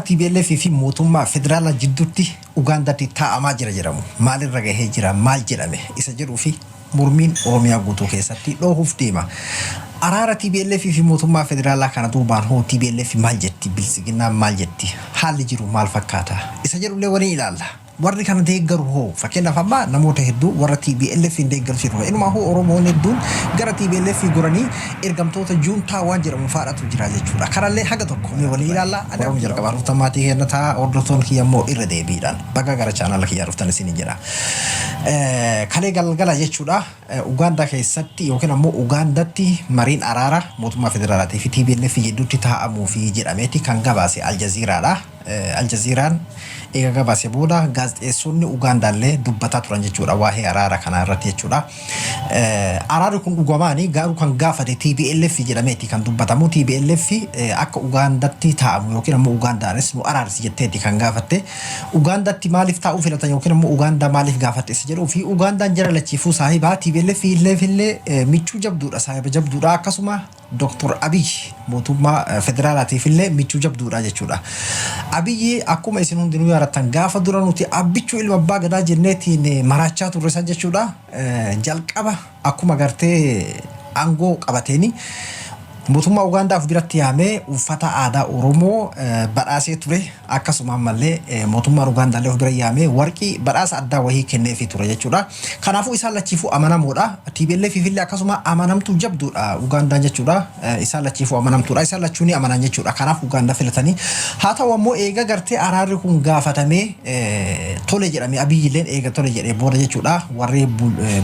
Araara tplf fi mootummaa federaalaa jidduutti Ugaandaatti taa'amaa jira jedhamu maalirra gahee jira, maal jedhame isa jedhuu fi mormiin Oromiyaa guutuu keessatti dhoohuuf deema. Araara tplf fi mootummaa federaalaa kana duubaan hoo tplf maal jetti, Biltsiginnaan maal jetti, haalli jiru maal fakkaata isa jedhullee waliin ilaalla. Warri kana deeggaru hoo? Fakkeenyaaf amma namoota hedduu warra TBLFn deeggarutu jiru. Inumaahuu Oromoon hedduun gara TBLF goranii ergamtoota juuntaa waan jedhamu faadhatu jira jechuudha. Kanallee haga tokko mee waliin ilaalla. Warroonni jalqabaa dhuftan maatii keenna ta'a. Hordoftoonni kiyya immoo irra deebiidhaan baga gara chaanaala kiyyaa dhuftan isiniin jedha. Kalee galgala jechuudha Ugaandaa keessatti yookiin ammoo Ugaandatti mariin araara mootummaa federaalaatii fi TBLF jidduutti taa'amuufi jedhameeti kan gabaase Aljaziiraadha. Aljaziiraan eega gabaase booda gaazexeessonni Ugaandaallee dubbataa turan jechuudha waa'ee araara kanaa irratti jechuudha. Araarri kun dhugamaani garuu kan gaafate TPLF jedhameeti kan dubbatamu. TPLF akka Ugaandatti taa'amu yookiin ammoo Ugaandaanis nu araarsi jetteeti kan gaafatte. Ugaandatti maaliif taa'uu filatan yookiin ammoo Ugaandaa maaliif gaafatte isa jedhuu fi Ugaandaan jara lachiifuu saahiba TPLF illee michuu jabduudha saahiba jabduudha akkasuma Dr. Abiy mootummaa federaalaatiif illee michuu jabduudha jechuudha. Abiy akkuma isin hundinuu yaadattan gaafa dura nuti Abbichuu ilma abbaa gadaa jenneetiin maraachaa turre san jechuudha. Jalqaba akkuma gartee aangoo qabateeni mootummaa Ugaandaa of biratti yaamee uffata aadaa Oromoo badhaasee ture. Akkasuma ammallee mootummaan Ugaandaallee of bira yaamee warqii badhaasa addaa wahii kenneefii ture jechuudha. Kanaafuu isaan lachiifuu amanamoodha. TPLF illee akkasuma amanamtuu jabduudha Ugaandaan jechuudha. Isaan lachiifuu amanamtuudha. Isaan lachuu ni amanan jechuudha. Kanaaf Ugaandaa filatanii. Haa ta'u ammoo eega gartee araarri kun gaafatamee tole jedhame Abiyyilleen eega tole jedhee booda jechuudha. Warri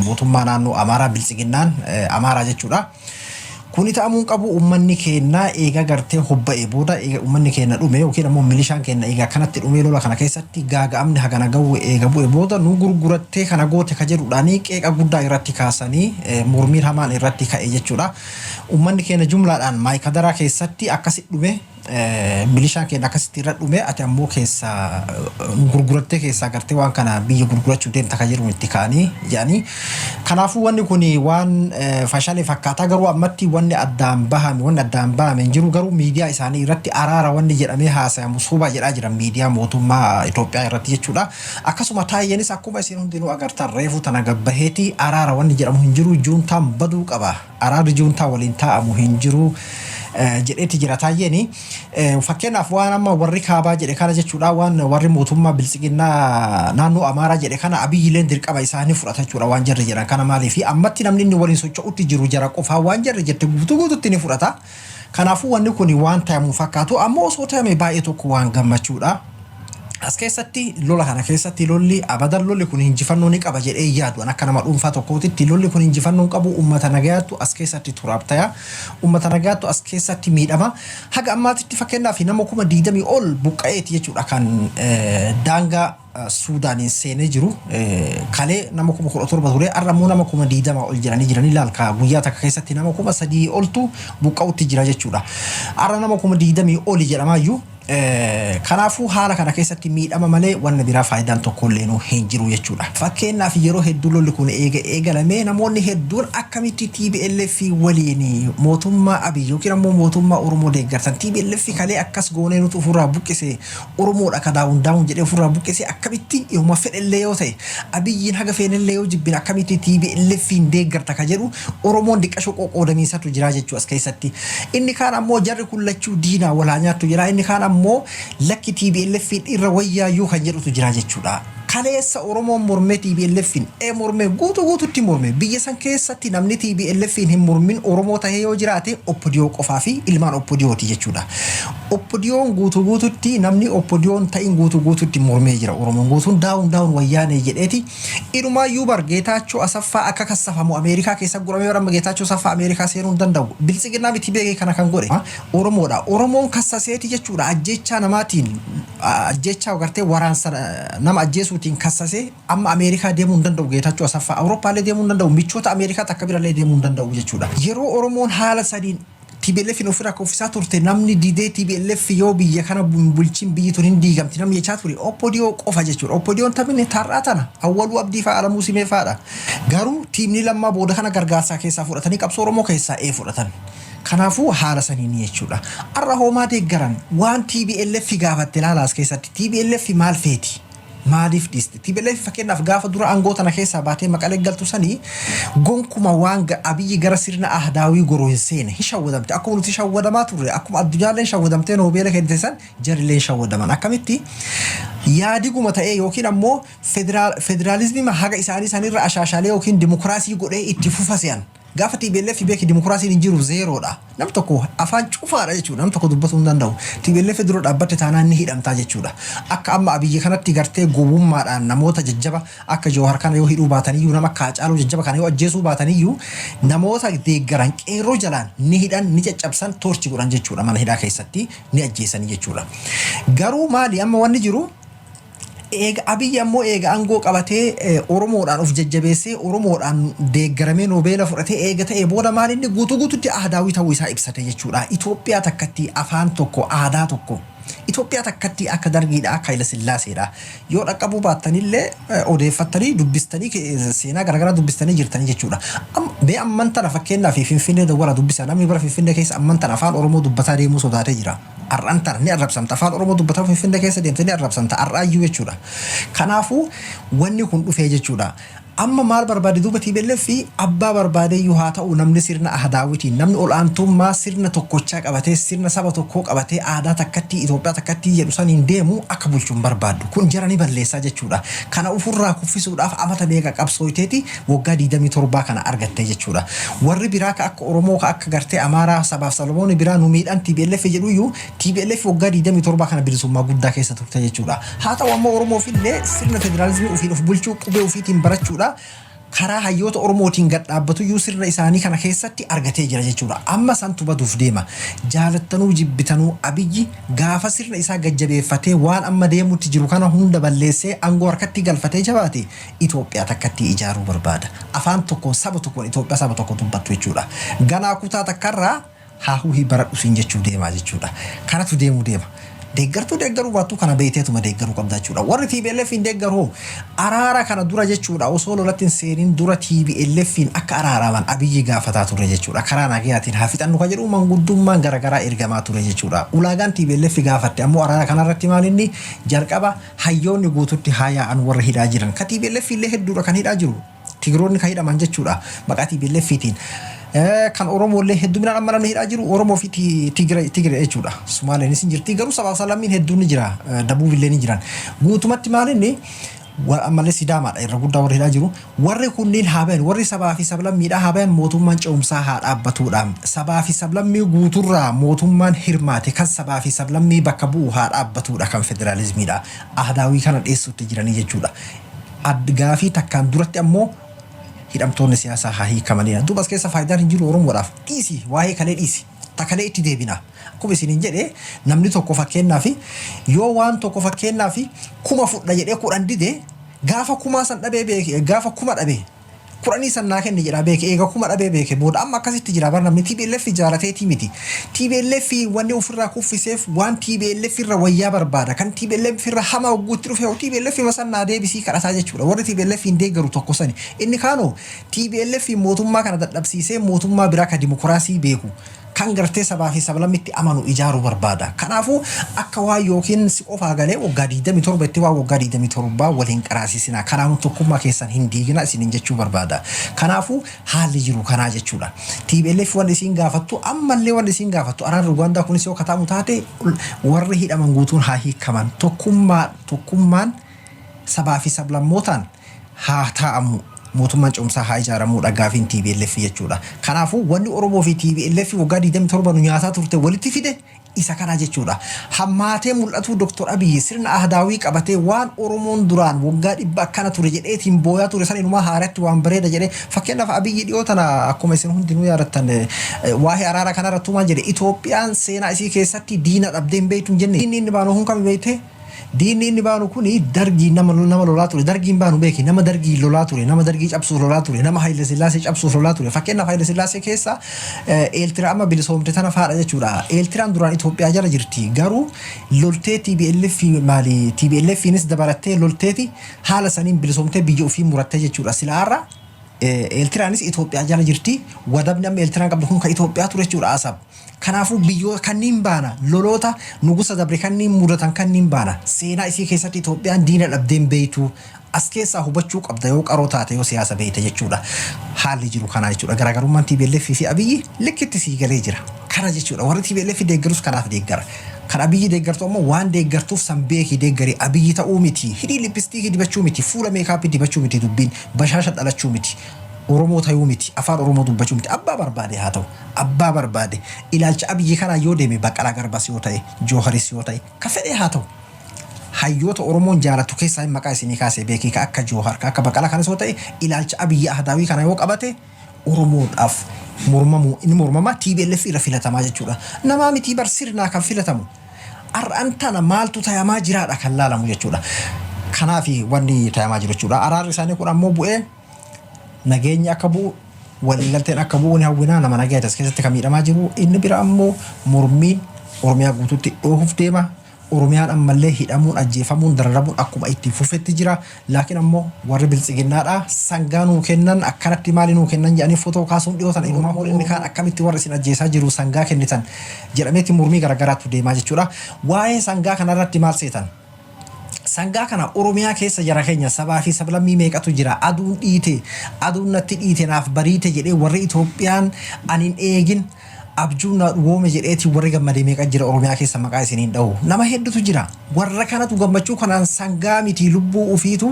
mootummaa naannoo Amaaraa Biltsiginnaan Amaaraa jechuudha. Kuni ta'amuu hin qabu ummanni keenna eega gartee hobba'ee booda eega ummanni keenna dhume yookiin ammoo milishaan keenna eega akkanatti dhumee lola kana keessatti gaaga'amni hagana gahu eega bu'e booda nu gurgurattee kana goote ka jedhuudhaani qeeqa guddaa irratti kaasanii mormiin hamaan irratti ka'e jechuudha. Ummanni keenna jumlaadhaan Maayikadaraa keessatti akkasi dhume Milishaan keenya akkasitti irra dhume ati ammoo keessa nu gurgurattee keessaa gartee waan kana biyya gurgurachuu deemta kan jedhuun itti ka'anii jedhanii. Kanaafuu wanni kun waan fashalee fakkaataa garuu ammatti wanni addaan bahame wanni addaan bahame hin jiru garuu miidiyaa isaanii irratti araara wanni jedhamee haasayamu soba jedhaa jiran miidiyaa mootummaa Itoophiyaa irratti jechuudha. Akkasuma Taayyeenis akkuma isin hundinuu agartan reefuu tana gabbaheeti araara wanni jedhamu hin jiru juuntaan baduu qaba. Araarri juuntaa waliin taa'amu hin jiru jedheeti jira Taayyeen. Fakkeenyaaf waan amma warri kaabaa jedhe kana jechuudha waan warri mootummaa biltsiginnaa naannoo Amaaraa jedhe kana Abiyyileen dirqama isaa ni fudhata jechuudha waan jarri jedhan kana maaliif ammatti namni inni waliin socho'utti jiru jara qofaa waan jarri jette guutuu guututti ni fudhata. Kanaafuu wanni kun waan ta'amu fakkaatu ammoo osoo ta'ame baay'ee tokko waan gammachuudha. As keessatti lola kana keessatti lolli abadan lolli kun injifannoo ni qaba jedhee hin yaadu. An akka nama dhuunfaa tokkootitti lolli kun injifannoo hin qabu ummata nagayaattu as keessatti turaab taya. Ummata nagayaattu as keessatti miidhama. Haga ammaatitti fakkeenyaaf nama 20,000 ol buqqa'eeti jechuudha kan daangaa Suudaaniin seenee jiru. Kalee nama 17,000 ture har'a immoo nama 20,000 ol jedhanii jiranii laal ka guyyaa takka keessatti nama 3,000 oltu buqqa'utti jira jechuudha. Har'a nama 20,000 oli jedhamaayyuu. Kanaafuu haala kana keessatti miidhama malee wanna biraa faayidaan tokkolleenuu hin jiru jechuudha. Fakkeenyaaf yeroo hedduu lolli kun eega eegalamee namoonni hedduun akkamitti tplf waliin mootummaa Abiy yookiin ammoo mootummaa Oromoo deeggartan tplf kalee akkas goonee nutu ofirraa buqqise Oromoodha ka daawun daawun jedhee ofirraa buqqise akkamitti yooma fedhellee yoo ta'e Abiyyiin haga feenellee yoo jibbine akkamitti TPLFiin deeggarta ka jedhu Oromoon diqqashoo qoqqoodamiinsatu jira jechuu as keessatti. Inni kaan ammoo jarri kun lachuu diinaa wal haa nyaattu jedha. Inni kaan ammoo lakki TPLFiin irra wayyaayyuu kan jedhutu jira jechuudha. Kaleessa Oromoon mormee TPLFiin ee mormee guutuu guututti morme. Biyya san keessatti namni TPLFiin hin mormin Oromoo tahee yoo jiraate Opdo qofaa fi ilmaan Opdooti jechuudha. Opdoon guutuu guututti namni Opdoon ta'in guutuu guututti mormee jira. Oromoon guutuun daawun daawun wayyaanee jedheeti. Inumaayyuu bar Geetaachoo Asaffaa akka kassafamu Ameerikaa keessa guramee bar amma Geetaachoo Asaffaa Ameerikaa seenuu hin danda'u. Biltsiginnaa miti beekee kana kan godhe Oromoodha. Oromoon kassaseeti jechuudha ajjeechaa namaatiin ajjeechaa gartee waraansa nama ajjeesuutiin kassasee amma Ameerikaa deemuu hin danda'u Geetaachoo Asaffaa Awurooppaallee deemuu hin danda'u michoota Ameerikaa takka birallee deemuu hin danda'u jechuudha. Yeroo Oromoon haala sadiin TPLFn ofirraa kuffisaa turte namni didee TPLF yoo biyya kana hin bulchin biyyi tun hin diigamti namni jechaa ture OPDO qofa jechuudha. OPDOn tamine tar'aa tana Awwaluu Abdii fa'aa Alamuu Simee fa'aadha. Garuu tiimni Lammaa booda kana gargaarsaa keessaa fudhatanii qabsoo Oromoo keessaa ee fudhatan. Kanaafuu haala saniin jechuudha. Har'a hoomaa deeggaran waan TPLF gaafatte ilaalaas keessatti TPLF maal feeti? Maaliif dhiiste? TPLF fakkeenyaaf gaafa dura aangoo tana keessaa baatee Maqalee galtu sanii gonkuma waan Abiyyi gara sirna ahdaawii goruu hin seene, hin shawwadamte. Akkuma nuti shawwadamaa turre, akkuma addunyaalleen shawwadamtee noobeela kennite san, jarilleen shawwadaman. Akkamitti yaadiguma ta'ee yookiin ammoo federaalizimii haga isaanii sanirra ashaashaalee yookiin dimokiraasii godhee itti fufa se'an. Gaafa TPLF beeki dimokiraasiin hin jiru, zeeroodha. Nam tokko afaan cufaadha jechuudha. Nam tokko dubbatuu hin danda'u. TPLF dura dhaabbatte taanaan ni hidhamtaa jechuudha. Akka amma Abiyyi kanatti gartee gowwummaadhaan namoota jajjaba akka Jawahar kana yoo hidhuu baataniyyuu, nama akka Haacaaluu jajjaba kana yoo ajjeesuu baataniyyuu, namoota deeggaran qeerroo jalaan ni hidhan, ni caccabsan, torture godhan jechuudha. Mana hidhaa keessatti ni ajjeesanii jechuudha. Garuu maali amma wanni jiru? Eega Abiyyi ammoo eega aangoo qabatee, Oromoodhaan of jajjabeessee, Oromoodhaan deeggaramee, noobeela fudhatee eega ta'e booda, maal inni guutuu guututti ahdaawii ta'uu isaa ibsate jechuudha. Itoophiyaa takkatti, afaan tokko, aadaa tokko. Itoophiyaa takkatti akka Dargiidha, akka Haila Sillaaseedha. Yoo dhaqqabuu baattanillee odeeffattanii dubbistanii, seenaa garaagaraa dubbistanii jirtanii jechuudha. Mee amman tana fakkeenyaaf Finfinnee dawwala dubbisa. Namni bara Finfinnee keessa amman tana afaan Oromoo dubbataa deemuu sodaatee jira. Har'aan tana ni arrabsamta. Afaan Oromoo dubbataa Finfinnee keessa deemte ni arrabsamta. Har'aayyuu jechuudha. Kanaafuu wanni kun dhufee jechuudha. Amma maal barbaade duuba TPLF? Abbaa barbaadeyyuu haa ta'u, namni sirna ahdaawitiin, namni ol'aantummaa sirna tokkochaa qabatee, sirna saba tokkoo qabatee, aadaa takkattii, Itoophiyaa takkattii jedhu saniin deemu akka bulchuun barbaaddu. Kun jara ni balleessaa jechuudha. Kana ofirraa kuffisuudhaaf amata meeqa qabsooyteeti waggaa 27 kana argatte jechuudha. Warri biraa ka akka Oromoo, ka akka gartee Amaaraa, sabaaf sablamoonni biraa nu miidhan TPLF jedhuyyuu, TPLF waggaa 27 kana bilisummaa guddaa keessa turte jechuudha. Haa ta'u ammoo Oromoof illee sirna federaalizimii ofiin of bulchuu, qubee ofiitiin barachuudha, karaa hayyoota Oromootiin gad dhaabbatuyyuu sirna isaanii kana keessatti argatee jira jechuudha. Amma santu baduuf deema. Jaalattanuu jibbitanuu, Abiyyi gaafa sirna isaa gajjabeeffatee, waan amma deemutti jiru kana hunda balleessee, aangoo harkatti galfatee jabaate, Itoophiyaa takkatti ijaaruu barbaada. Afaan tokkoon, saba tokkoon, Itoophiyaa saba tokko dubbattu jechuudha. Ganaa kutaa takkarraa haa huhii baradhu siin jechuu deemaa jechuudha. Kanatu deemuu deema. Deeggartuu deeggaruu baattuu kana beekteetuma deeggaruu qabda jechuudha. Warri TPLF hin deeggaru araara kana dura jechuudha. Osoo lolatti hin seenin dura TPLFin akka araaraman Abiyyi gaafataa ture jechuudha. Karaa nagayaatiin haa fixannu kan jedhu manguddummaan garaagaraa ergamaa ture jechuudha. Ulaagaan TPLF gaafatte ammoo araara kanarratti maal inni jalqaba hayyoonni guututti haa yaa'an, warra hidhaa jiran. Ka TPLF illee hedduudha kan hidhaa jiru. Tigiroonni kan hidhaman jechuudha maqaa TPLFtiin. Kan Oromoo illee hedduminaan amma namni hidhaa jiru Oromoo fi Tigire jechuudha. Sumaaleenis hin jirti, garuu sabaaf sablammiin hedduun ni jira. Dabuub illee ni jiran. Guutumatti maal inni ammallee Sidaamaadha irra guddaa warri hidhaa jiru. Warri kunniin haa bayan, warri sabaa fi sablammiidhaa haa bayan, mootummaan ce'umsaa haa dhaabbatuudha. Sabaa fi sablammii guuturraa mootummaan hirmaate kan sabaa fi sablammii bakka bu'u haa dhaabbatuudha kan federaalizimiidha. Ahdaawii kana dhiyeessuutti jiranii jechuudha. Gaafii takkaan duratti ammoo hidhamtoonni siyaasaa haa hiikamanidha. Duuba as keessa faayidaan hin jiru Oromoodhaaf. Dhiisi, waa'ee kalee dhiisi. Takalee itti deebina. Akkuma isiniin jedhe, namni tokko fakkeenyaaf yoo waan tokko, fakkeenyaaf 1000 fudha jedhee 10 dide, gaafa kumaa san dhabee beeke, gaafa 1000 dhabee kudhanii san naa kenni jedhaa beeke, eega 1000 dhabee beeke booda. Amma akkasitti jira bar. Namni TPLF jaalateetii miti. TPLF wanni ofirraa kuffiseef waan TPLF irra wayyaa barbaada. Kan TPLF irra hama hogguutti dhufe TPLF masan naa deebisii kadhataa jechuudha. Warri TPLF hin deeggaru tokko sani. Inni kaanoo TPLF mootummaa kana dadhabsiisee mootummaa biraa ka dimokiraasii beeku, kan gartee sabaa fi sablammitti amanu ijaaruu barbaada. Kanaafuu akka waan yookiin si qofaa galee waggaa 27 itti waan waggaa 27 wal hin qaraasisinaa. Kanaafuu tokkummaa keessan hin diigina isiniin jechuu barbaada. Kanaafuu haalli jiru kanaa jechuudha. TPLF wanni isiin gaafattu, ammallee wanni isiin gaafattu, araarri Ugaandaa kunis yoo kataamu taate, warri hidhaman guutuun haa hiikaman. Tokkummaan sabaa fi sablammootaan haa taa'amu, mootummaan ce'umsaa haa ijaaramuudha gaafiin TPLF jechuudha. Kanaafuu wanni Oromoo fi TPLF waggaa 27 nu nyaataa turte walitti fide isa kana jechuudha. Hammaatee mul'atu Dr. Abiyyi sirna ahdaawii qabatee, waan Oromoon duraan waggaa 100 akkana ture jedheetiin booyaa ture san inumaa haaratti waan bareeda jedhee. Fakkeenyaaf Abiyyi dhiyoo tana, akkuma isin hundinuu yaadattan, waa'ee araara kanarrattuu maal jedhe? Itoophiyaan seenaa isii keessatti diina dhabdee hin beektu hin jenne. Diinni inni baanu kun kami beekte? Diinni inni baanu kuni Dargii nama lolaa ture. Dargiin baanu beeki. Nama Dargii lolaa ture. Nama Dargii cabsuuf lolaa ture. Nama Haayile Sillaasee cabsuuf lolaa ture. Fakkeenyaaf Haayile Sillaasee keessa Eeltiraa amma bilisoomte tana faadha jechuudha. Eeltiraan duraan Itoophiyaa jala jirti. Garuu loltee TPLF maali TPLFiinis dabalattee lolteeti haala saniin bilisoomtee biyya ofii murattee jechuudha. Silaarra Eeltiraanis Itoophiyaa jala jirti. Wadabni amma Eeltiraan qabdu kun kan Itoophiyaa ture jechuudha Asab. Kanaafuu biyyoota kanniin baana loloota nugusa dabre kanniin mudatan kanniin baana seenaa isii keessatti Itoophiyaan diina dhabdee hin beeytu. As keessaa hubachuu qabda yoo qaroo taate yoo siyaasa beeyte jechuudha. Haalli jiru kanaa jechuudha. Garaagarummaan tplf fi Abiyyi likkitti sii galee jira. Kana jechuudha. Warri tplf deeggarus kanaaf deeggara. Kan Abiyyi deeggartu ammoo waan deeggartuuf san beekii deeggari. Abiyyi ta'uu miti. Hidhii lippistiikii dibachuu miti. Fuula meekaappii dibachuu miti dubbiin. Bashaasha dhalachuu miti. Oromoo tayuu miti. Afaan Oromoo dubbachuu miti. Abbaa barbaade haa ta'u. Abbaa barbaade. Ilaalcha Abiyyi kanaan yoo deeme Baqqalaa Garbas yoo ta'e, Jooharis yoo ta'e, ka fedhe haa ta'u. Hayyoota Oromoon jaalattu keessaahin maqaa isinii kaase beeki ka akka Joohar, ka akka Baqalaa kanas yoo ta'e ilaalcha Abiyyi Ahdaawii kana yoo qabate Oromoodhaaf mormamuu ni mormama tplf irra filatamaa jechuudha. Namaa mitii bar sirnaa kan filatamu. Ar'an tana maaltu tayamaa jiraadha kan laalamu jechuudha. Kanaafi wanni tayamaa jiru jechuudha. Araarri isaanii kun ammoo bu'ee nageenyi akka bu'u waliigalteen akka bu'u ni hawwina. Nama nagayaati as keessatti kan miidhamaa jiru. Inni bira ammoo mormiin Oromiyaa guutuutti dhoohuuf deema. Oromiyaan ammallee hidhamuun, ajjeefamuun, dararamuun akkuma itti fufetti jira. Laakiin ammoo warri Biltsiginnaadhaa sangaa nuu kennan akkanatti maali nuu kennan jedhanii fotoo kaasuun dhiyoo tana inumaa inni kaan akkamitti warra isin ajjeesaa jiru sangaa kennitan jedhameeti mormii garagaraatu deemaa jechuudha. Waa'ee sangaa kanarratti maal seetan? Sangaa kana Oromiyaa keessa jara keenya sabaa fi sablammii meeqatu jira? Aduun dhiite, aduun natti dhiite naaf bariite jedhee warri Itoophiyaan ani hin eegin Abjuun naa dhugoome jedheeti warri gammade meeqa jira Oromiyaa keessa maqaa isin hin dhahu. Nama heddutu jira. Warra kanatu gammachuu kanaan sangaa miti lubbuu ufiitu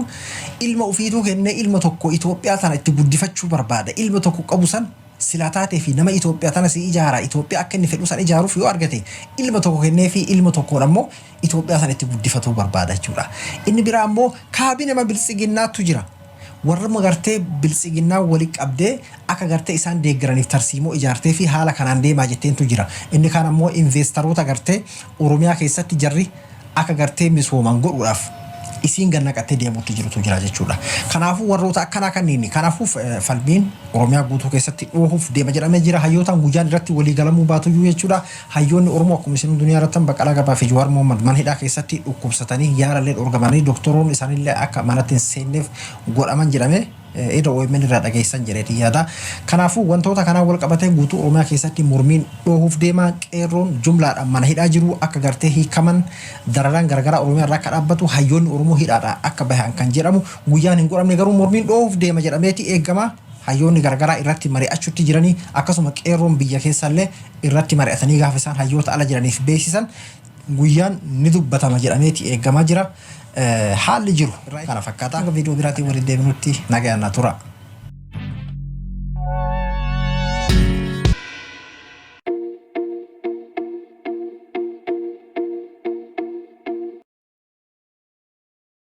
ilma ufiituu kennee ilma tokko Itoophiyaa tana itti guddifachuu barbaada. Ilma tokko qabu san silaa taatee fi nama Itoophiyaa tana si ijaara Itoophiyaa akka inni fedhu san ijaaruuf yoo argate ilma tokko kenneefii ilma tokkoon ammoo Itoophiyaa san itti guddifatuu barbaada jechuudha. Inni biraa ammoo kaabinema biltsiginnaattu jira. Warruma gartee biltsiginnaa wali qabdee akka gartee isaan deeggaraniif tarsiimoo ijaarteefii haala kanaan deemaa jetteentu jira. Inni kaan ammoo inveestaroota gartee Oromiyaa keessatti jarri akka gartee misooman godhuudhaaf isiin gad naqattee deemuutti jirutu jira jechuudha. Kanaafuu warroota akkanaa kanniini. Kanaafuu falmiin Oromiyaa guutuu keessatti dhoohuuf deema jedhamee jira. Hayyootaan guyyaan irratti walii galamuu baatuyyuu jechuudha. Hayyoonni Oromoo akkuma isin hunduu ni yaadattan Baqqalaa Garbaa fi Jawaar Mohaammad mana hidhaa keessatti dhukkubsatanii yaalallee dhorgamanii doktoroonni isaaniillee akka manatti hin seenneef godhaman jedhamee irra OMN irraa dhageessan jedheetiin yaada. Kanaafuu wantoota kanaan wal qabatee guutuu Oromiyaa keessatti mormiin dhoohuuf deema. Qeerroon jumlaadhaan mana hidhaa jiru akka gartee hiikaman dararaan garagaraa Oromiyaa irraa akka dhaabbatu hayyoonni Oromoo hidhaadhaa akka bahan kan jedhamu guyyaan hin godhamne garuu mormiin dhoohuuf deema jedhameeti eegama. Hayyoonni garagaraa irratti mari'achuutti jiranii akkasuma qeerroon biyya keessallee irratti mari'atanii gaafa isaan hayyoota ala jiraniif beeksisan guyyaan ni dubbatama jedhameeti eegamaa jira. Haalli jiru kana fakkaata. Hanga viidiyoo biraatiin walitti deebinutti nagayaan na tura.